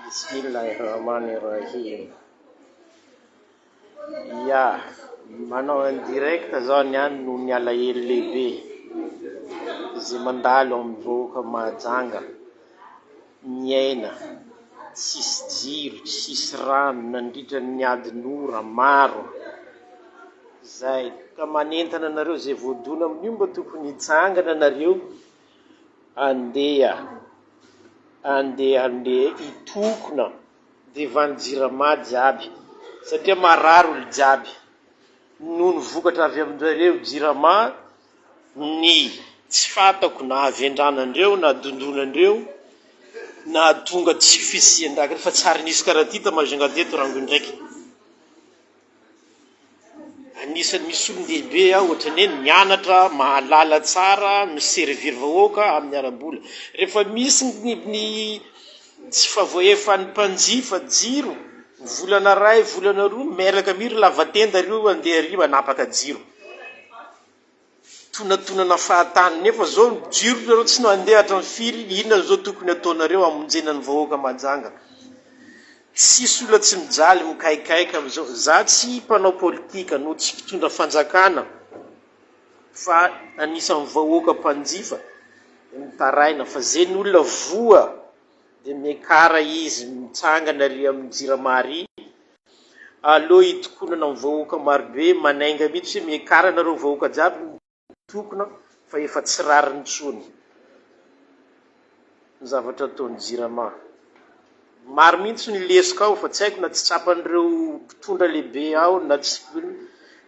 Bismillahirrahmanirrahim. Ya, manao en direct zao niany noho ny alahelo lehibe izay mandalo amin'ny vahoaka Mahajanga miaina tsisy jiro, tsisy rano nandritra ny adin'ora maro. Zay ka manentana anareo izay voadona amin'io mba tokony hitsangana nareo andeha andeha andeha hitokona devant jirama jiaby satria marary olo jiaby noho ny vokatra avy aminjareo jirama ny tsy fantako na havendranandreo na dondonandreo nahatonga tsy fisian-draha fa tsy ary nisy karaha ty ta Majunga teto rango indraiky. Anisan'ny misy olon-dehibe aho ohatran'ny hoe nianatra, mahalala tsara, mi-servir vahoaka amin'ny ara-bola. Rehefa misy ny ny tsy fahavoahefan'ny mpanjifa jiro, volana iray, volana roa, miaraka miry lava tenda reo andeha ary manapaka jiro. Tonatonana fahatany nefa zao ny jiro nareo tsy nandeha hatramin'ny firy inona zao tokony ataonareo hamonjena ny vahoaka Mahajanga tsisy olona tsy mijaly mikaikaika amizao za tsy mpanao politika no tsy mpitondra fanjakana fa anisan'ny vahoaka mpanjifa mitaraina fa ze ny olona voa de miakara izy mitsangana ary amin'ny jirama ary Aleo hitokonana amin'ny vahoaka marobe manainga mihitsy hoe miakara nareo vahoaka jiaby mitokona fa efa tsy rariny intsony ny zavatra ataon'ny jirama. Maro mihitsy ny lesoka ao fa tsy haiko na tsy tsapan'ireo mpitondra lehibe ao na tsy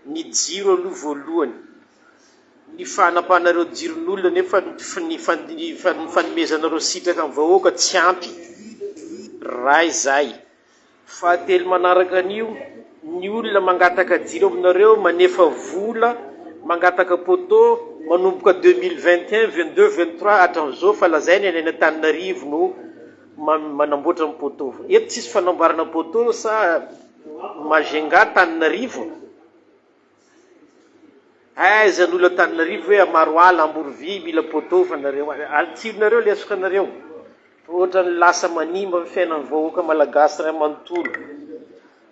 ny jiro aloha voalohany. Ny fanapahanareo jiron'olona nefa ny fanomezanareo sitraka amin'ny vahoaka tsy ampy. Ray zay. Fahatelo manaraka an'io, ny olona mangataka jiro aminareo manefa vola, mangataka poteau manomboka 2021, 22, 23 hatramin'izao fa lazaina eny Antananarivo no manamboatra ny poteau. Eto tsisy fanamboarana poteau sa Majunga Antananarivo? Aiza ny olona Antananarivo hoe Maroala, Amborovy mila poteau fa nareo tsironareo lesoka nareo. Fa ohatran'ny lasa manimba ny fiainan'ny vahoaka malagasy ray manontolo.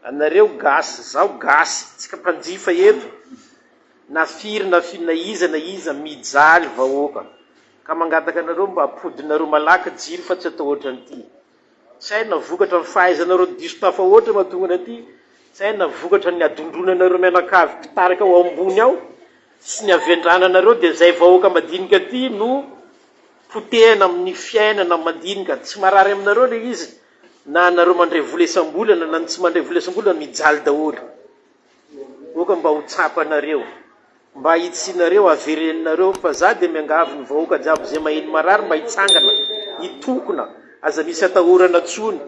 Anareo gasy, zaho gasy, tsika mpanjifa eto na firy na firy na iza na iza mijaly vahoaka. Ka mangataka anareo mba ampodinareo malaky jiro fa tsy atao ohatran'ity. Tsy hay na vokatra ny fahaizanareo diso tafahoatra mahatonga an'ity, tsy hay na vokatra ny hadondronanareo mianakavy mpitarika ao ambony ao sy ny havendrananareo dia izay vahoaka madinika aty no potehina amin'ny fiainana madinika. Tsy marary aminareo ilay izy na anareo mandray vola isam-bolana na ny tsy mandray vola isam-bolana mijaly daholo. Aoka mba ho tsapanareo. Mba hitsinareo avereninareo fa za dia miangavy ny vahoaka jiaby zay maheno marary mba hitsangana hitokona aza misy atahorana tsony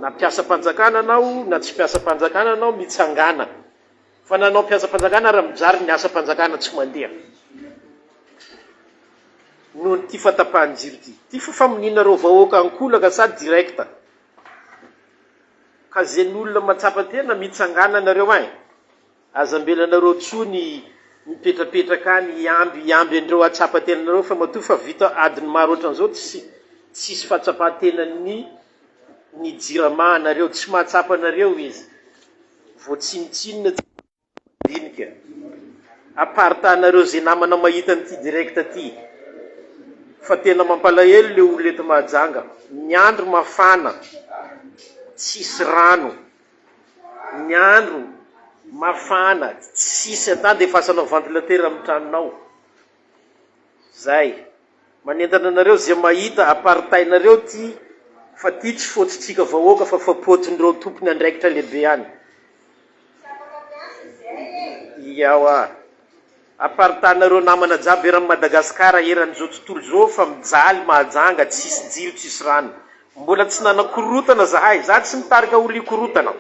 na mpiasam-panjakana anao na tsy mpiasam-panjakana anao mitsangana fa na anao mpiasam-panjakana ara mijary ny asam-panjakana tsy mandeha noho ny ty fatapahan-jiro ty ty fa famoninareo vahoaka ankolaka sa direct ka ze ny olona matsapa tena mitsangana nareo ein. Aza ambelanareo tsony mipetrapetraka any hiamby hiamby an'ireo hahatsapa tenanareo fa matoa fa vita adiny maro ohatran'izao tsy tsisy fahatsapan-tenan'ny ny jirama anareo tsy mahatsapa anareo izy vao tsinontsinona tsy madinika apartahanareo ze namana mahita an'ity direct ty fa tena mampalahelo le olona eto Mahajanga ny andro mafana tsisy rano Ny andro mafana tsisy an-tany dia efasanao ventilateur amin'ny tranonao. Zay. Manentana anareo zay mahita apartainareo ty fa ty tsy faute-tsika vahoaka fa faute-n'ireo tompony andraikitra lehibe any. Iawa. Aparitahanareo namana jiaby eran'i Madagascar eran'izao tontolo izao fa mijaly Mahajanga tsisy jiro tsisy rano. Mbola tsy nanakorotana zahay, za tsy mitarika olo hikorotana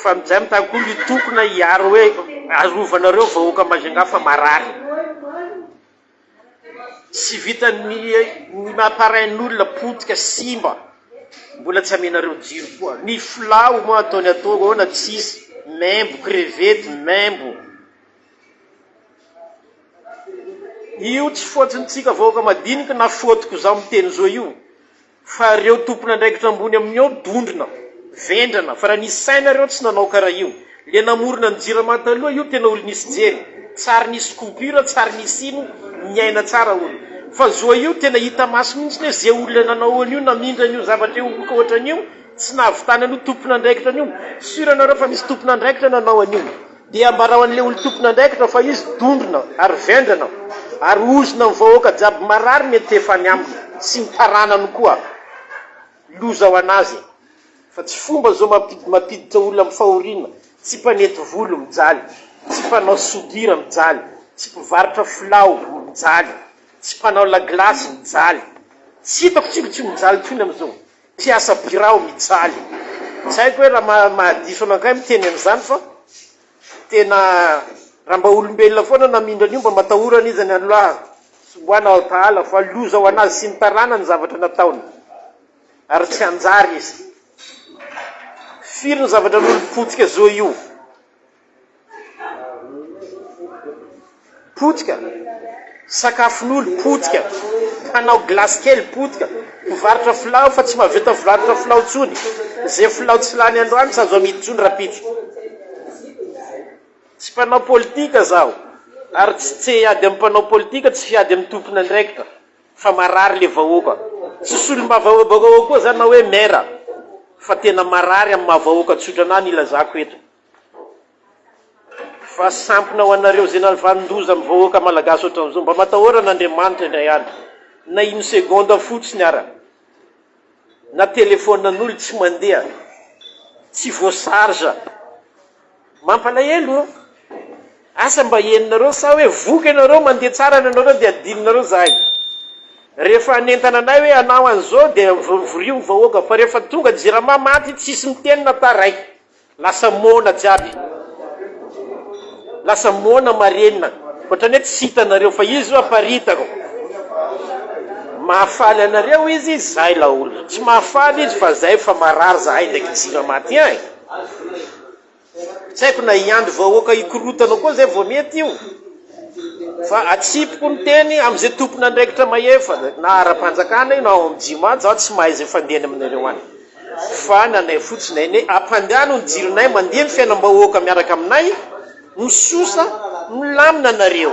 fa zahay mitarika olo hitokona hiaro hoe arovanareo vahoaka Majunga fa marary. Tsy vitan'ny ny appareil-n'olona potika simba mbola tsy amenareo jiro koa. Ny filao moa ataony atao ahoana tsisy, maimbo, crevette maimbo. Io tsy fotony-tsika vahoaka madinika na fotoko zaho miteny zao io fa reo tompon'andraikitra ambony amin'ny eo dondrona, vendrana fa raha nisy saina reo tsy nanao karaha io. Le namorona ny jirama taloha io tena olo nisy jery, tsary nisy coupure, tsary nisy ino, niaina tsara olo. Fa zoa io tena hita maso mintsiny hoe ze olona nanao an'io namindra an'io zavatra io ohatran'io tsy nahavitana an'io tompon'andraikitra an'io. Sur anareo fa misy tompon'andraikitra nanao an'io. Dia ambarao an'le olo tompon'andraikitra fa izy dondrona ary vendrana ary ozona ny vahoaka jiaby marary miantefa any aminy sy ny taranany koa. Loza ho anazy fa tsy fomba zao mampiditra olona am fahoriana, tsy mpanety volo mijaly, tsy mpanao soudure mijaly, tsy mpivarotra filao mijaly, tsy mpanao la glace mijaly, tsy hitako tsiko tsy mijaly tsony amzao. Mpiasa birao mijaly. Tsy haiko hoe raha mahadiso anakay miteny an'izany fa tena raha mba olombelona foana namindra an'io mba matahorana izy any Allah subhana wa ta'ala fa loza ho an'azy sy ny taranany ny zavatra nataony ary tsy hanjary izy. Firy ny zavatra n'olo potika zao io. Potika, sakafon'olo potika, mpanao glace kely potika, mpivarotra filao fa tsy mahavita mivarotra filao tsony, ze filao tsy lany androany tsy azo amidy tsony rapitso. Tsy mpanao politika zaho ary tsy tse hiady amin'ny mpanao politika, tsy hiady amin'ny tompon'andraikitra fa marary le vahoaka. Tsy solombavambahoaka koa zany na hoe maire fa tena marary amin'ny maha vahoaka tsotra anah no ilazako eto. Fa sampona ho anareo izay nalvanin-doza amin'ny vahoaka malagasy ohatran'izao. Mba matahora an'Andriamanitra indray andro. Na une seconde fotsiny ara. Na téléphone an'olo tsy mandeha. Tsy voasarge. Mampalahelo. Asa mba henonareo sa hoe voky ianareo mandeha tsara ny anareo dia adinonareo zahay. Rehefa hanentana anay hoe hanao an'izao dia vorio ny vahoaka fa rehefa tonga jirama maty tsisy miteny na taraiky. Lasa moana jiaby. Lasa moana marenina. Ohatran'ny hoe tsy hitanareo fa izy io aparitako. Mahafaly anareo izy, zay laolo. Tsy mahafaly izy fa zay fa marary zahay ndraiky jirama ty ein. Tsy haiko na hiandry vahoaka hikorotana koa zay vao mety io. Fa atsipiko ny teny amin'izay tompon'andraikitra mahefa na ara-panjakana io na ao amin'ny Jima, zaho tsy mahay izay fandehany aminareo any. Fa ny anay fotsiny anie ampandehano ny jironay mandeha ny fiainam-bahoaka miaraka aminay misosa milamina nareo.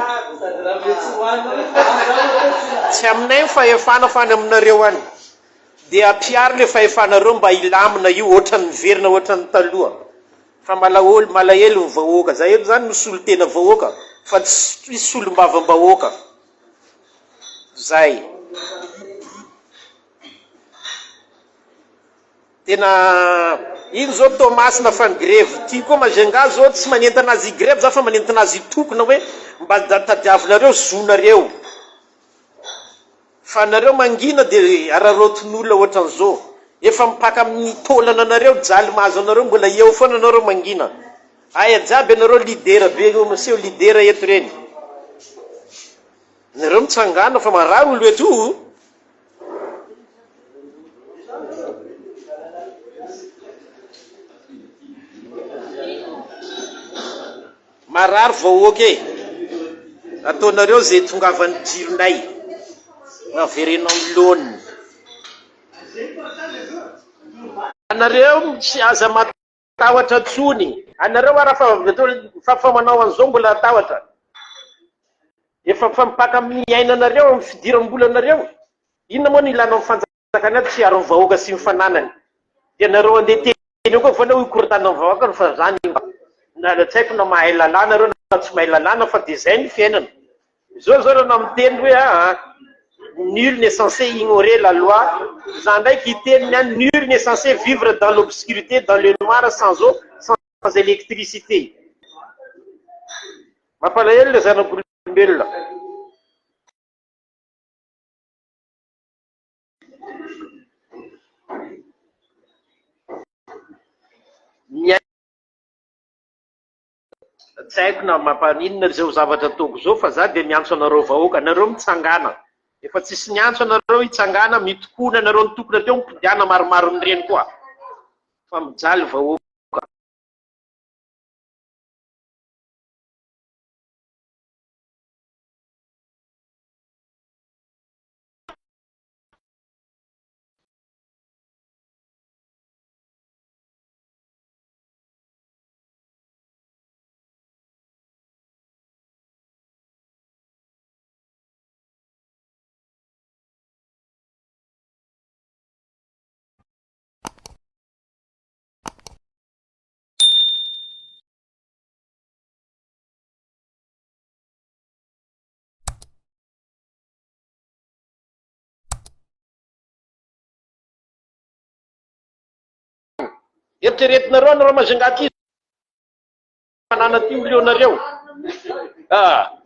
Tsy aminay ny fahefana fa any aminareo any. Dia ampiharo le fahefanareo mba hilamina io ohatran'ny miverina ohatran'ny taloha. Fa malaolo malahelo ny vahoaka. Za eto zany misolo tena vahoaka fa tsy solombavam-bahoaka. Zay. Tena ino zao Toamasina fa ny grevy ty koa Majunga zao tsy manentana azy higrevy za fa manentana azy hitokona hoe mba tadiavinareo zonareo fa nareo mangina de araraotin'olona ohatran'izao efa mipaka amin'ny taolana anareo jaly mahazo anareo mbola eo foana nareo mangina aia jiaby anareo leader be miseho leader eto reny nareo mitsangana fa marary olo eto o. Marary vahoaka e! Ataonareo izay hitongavan'ny jironay. Avereno amin'ny laoniny. Anareo tsy aza matahotra tsony. Anareo ara fa fa manao an'izao mbola hatahotra. Efa mifampaka amin'ny iainanareo, amin'ny fidiram-bolanareo. Inona moa no ilana ny fanjakana eto tsy hiaro ny vahoaka sy ny fananany? Dia nareo andeha hiteny eo koa fa aleo hikorontana ny vahoaka fa zany na tsy haiko na mahay lalàna nareo na tsy mahay lalàna fa dia zay ny fiainana. Zao zao raha miteny hoe aa nul n'est censé ignorer la loi, za ndraiky hiteny ny any nul n'est censé vivre dans l'obscurité, dans le noir, sans eau, sans électricité. Mampalahelo le zanak'olombelona. Tsy haiko na mampaninona izao zavatra ataoko izao fa za dia miantso anareo vahoaka, nareo mitsangàna, efa tsisy niantso anareo hitsangàna, mitokona nareo nitokona teo mipodiana maromaro amin'ireny koa fa mijaly vahoaka. Eritreretinareo anareo Majunga ty fanana ty olionareo. Ah.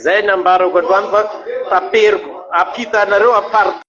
Zay ny ambarako androany fa taperiko ampita anareo apart.